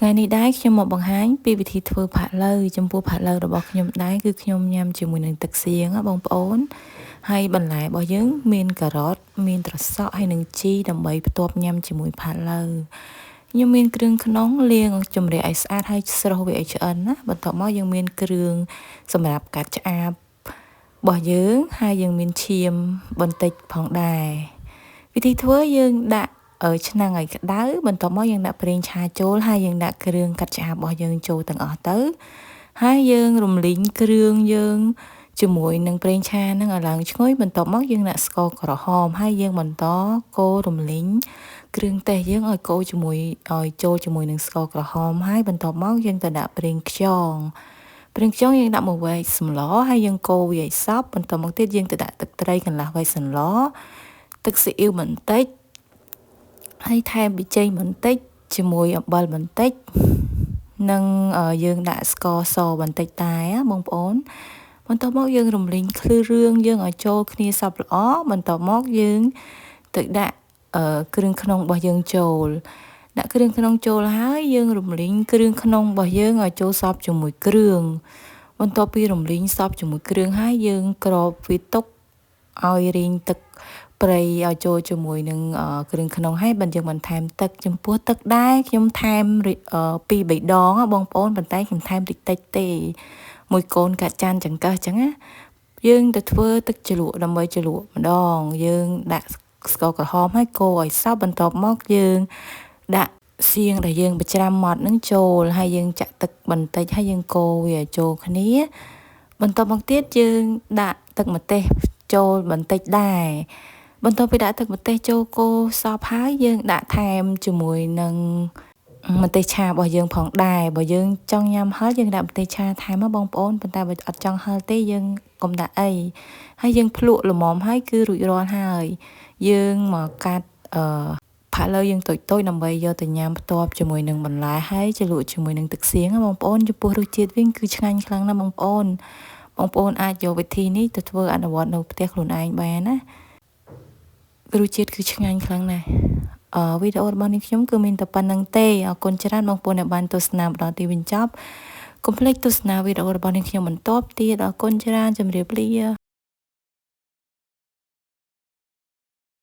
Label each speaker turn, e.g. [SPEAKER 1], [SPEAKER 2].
[SPEAKER 1] ថ្ងៃនេះដែរខ្ញុំមកបង្ហាញពីវិធីធ្វើផាក់ឡូវចំពោះផាក់ឡូវរបស់ខ្ញុំដែរគឺខ្ញុំញ៉ាំជាមួយនឹងទឹកសៀងណាបងប្អូនហើយបន្លែរបស់យើងមានការ៉ុតមានត្រសក់ហើយនិងជីដើម្បីផ្ទាប់ញ៉ាំជាមួយផាក់ឡូវខ្ញុំមានគ្រឿងក្នុងលាងជម្រះឲ្យស្អាតហើយស្រុះវាឲ្យឆ្អិនណាបន្ទាប់មកយើងមានគ្រឿងសម្រាប់កាត់ឆ្អាបរបស់យើងហើយយើងមានឈាមបន្តិចផងដែរវិធីធ្វើយើងដាក់ឆ្នាំងឲ្យក្តៅបន្ទាប់មកយើងដាក់ប្រេងឆាចូលហើយយើងដាក់គ្រឿងកាត់ឆ្អាបរបស់យើងចូលទាំងអស់ទៅហើយយើងរំលីងគ្រឿងយើងជាមួយនឹងប្រេងឆានឹងឲ្យឡើងឈ្ងុយបន្ទាប់មកយើងដាក់ស្ករក្រហមហើយយើងបន្តកូររំលីងគ្រឿងទេសយើងឲ្យកូរជាមួយឲ្យចូលជាមួយនឹងស្ករក្រហមហើយបន្ទាប់មកយើងទៅដាក់ប្រេងខ្យងប្រេងខ្យងយើងដាក់មួយវែកសម្លហើយយើងកូរវាឲ្យសព្វបន្ទាប់មកទៀតយើងទៅដាក់ទឹកត្រីកន្លះវែកសម្លទឹកស៊ីអ៊ីវបន្តិចហើយថែមប៊ីចេងបន្តិចជាមួយអំបិលបន្តិចនិងយើងដាក់ស្ករសបន្តិចតែបងប្អូនបន្ទាប់មកយើងរំលីងគ្រឿងយើងឲ្យចូលគ្នាសព្វល្អបន្ទាប់មកយើងទៅដាក់គ្រឿងក្នុងរបស់យើងចូលដាក់គ្រឿងក្នុងចូលហើយយើងរំលីងគ្រឿងក្នុងរបស់យើងឲ្យចូលសព្វជាមួយគ្រឿងបន្ទាប់ពីរំលីងសព្វជាមួយគ្រឿងហើយយើងក្របវាទុកឲ្យរីងទឹកប្រៃឲ្យចូលជាមួយនឹងគ្រឿងក្នុងហើយបើយើងបន្ថែមទឹកចំពោះទឹកដែរខ្ញុំថែម2 3ដងបងប្អូនប៉ុន្តែខ្ញុំថែមតិចតិចទេមួយកូនកាត់ចានចង្កឹះចឹងណាយើងទៅធ្វើទឹកជ្រលក់ដើម្បីជ្រលក់ម្ដងយើងដាក់ស្ករក្រហមហើយកូរឲ្យសព្វបន្ទាប់មកយើងដាក់សៀងដែលយើងបច្រាំម៉ត់នឹងចូលហើយយើងចាក់ទឹកបន្តិចហើយយើងកូរវាឲ្យចូលគ្នាបន្ទាប់មកទៀតយើងដាក់ទឹកម្ទេសចូលបន្តិចដែរបន្ទាប់ពីដាក់ទឹកម្ទេសចូលកូរសព្វហើយយើងដាក់ថែមជាមួយនឹងម្ទេសឆារបស់យើងផងដែរបើយើងចង់ញ៉ាំហឹរយើងដាក់ម្ទេសឆាថែមមកបងប្អូនប៉ុន្តែបើអត់ចង់ហឹរទេយើងកុំដាក់អីហើយយើងភ្លក់ល្មមហើយគឺរួចរាល់ហើយយើងមកកាត់អឺផាក់ឡូវយើងតូចៗដើម្បីយកទៅញ៉ាំផ្ទាប់ជាមួយនឹងបន្លែហើយជ្រលក់ជាមួយនឹងទឹកសៀងបងប្អូនចំពោះរសជាតិវិញគឺឆ្ងាញ់ខ្លាំងណាស់បងប្អូនបងប្អូនអាចយកវិធីនេះទៅធ្វើអនុវត្តនៅផ្ទះខ្លួនឯងបានណារសជាតិគឺឆ្ងាញ់ខ្លាំងណាស់អឺវីដេអូរបស់នេះខ្ញុំគឺមានតែប៉ុណ្ណឹងទេអរគុណច្រើនបងប្អូនដែលបានទស្សនាមកដល់ទីបញ្ចប់កុំភ្លេចទស្សនាវីដេអូរបស់នេះខ្ញុំបន្តទៀតអរគុណច្រើនជម្រាបលា។